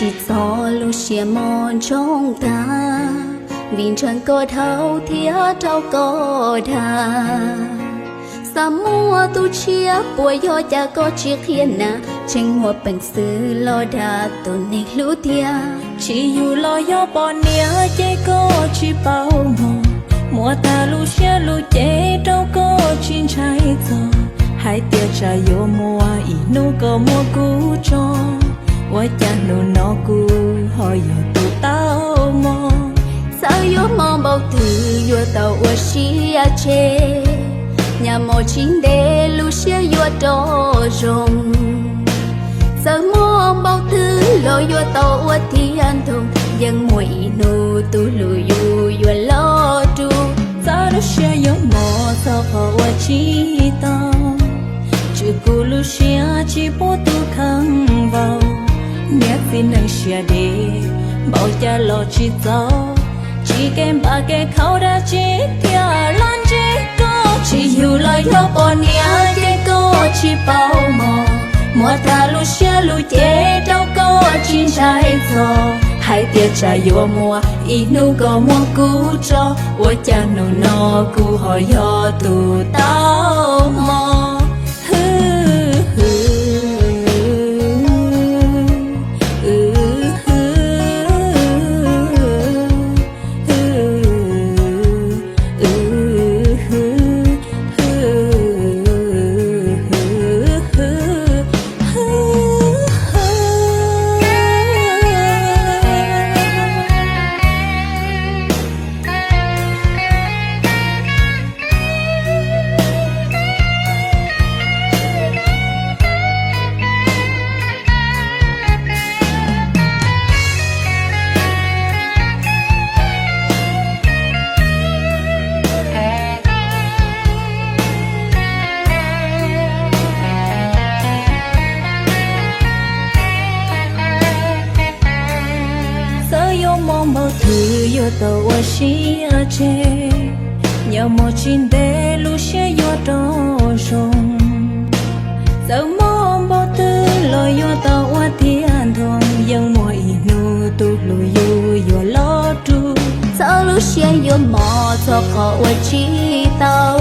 Tsis txhob lub siab mob ntsoog tag, vim ntseeg koj dhau thiab rau koj dag. Xav muaj tus tshiab puas yog cas koj tsis qhia na, tseem muaj peev xwm los dag tus neeg hlub tiag. Tsis yug los yog poj niam ces koj tsis paub mog, muab tag lub siab lub cev rau koj tsis ntshai txog, hais tias tsam yuav muaj ib hnub koj muab kuv tso, ua cas hnub no kuv ho yog tus tau mob. Txawm yuav mob npaum twg yuav tau ua siab tseg, nyaj mos tsis ntev lub siab yuav rov zoo. Txawm mob npaum twg los yuav tau ua tiav ntoo, yeej muaj ib hnub tus hlub yus yuav los rub. Txawm lub siab yuav mob txog qhov ua tsis tau, tswm kuv lub siab tsis pub tus kheej vau. Niam txiv neej siab deb, npaum cas los tsis txaus, tsis kev npam kev khaum dab tsi thiaj los ntsib koj. Tsis yug los yog poj niam ces koj tsis paub mog, muab tag lub siab lub cev rau koj tsis ntshai txog, hais tias tsam yuav muaj ib hnub koj muab kuv tso, ua cas hnub no kuv ho yog tus tau mob. Txawm yuav mob npaum twg yuav tau ua siab tseg, nyaj mos tsis ntev lub siab yuav rov zoo. Txawm mob npaum twg los yuav tau ua tiav ntoo, yeej muaj ib hnub tus hlub yus yuav los rub. Txawm lub siab yuav mob txog qhov ua tsis tau,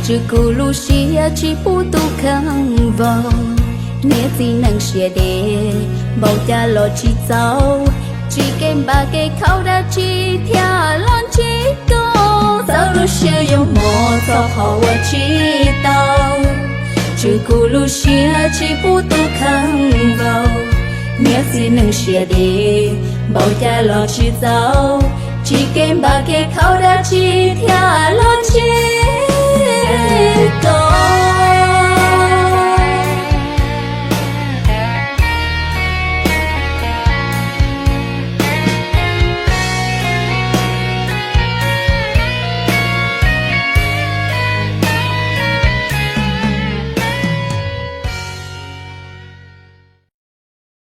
tswm kuv lub siab tsis pub tus kheej vau. Niam txiv neej siab deb, npaum cas los tsis txaus, tsis kev npam kev khaum dab tsi thiaj los ntsib koj. Txawm lub siab yuav mob txog qhov ua tsis tau, tswm kuv lub siab tsis pub tus kheej vau. Niam txiv neej siab deb, npaum cas los tsis txaus, tsis kev npam kev khaum dab tsi thiaj los ntsib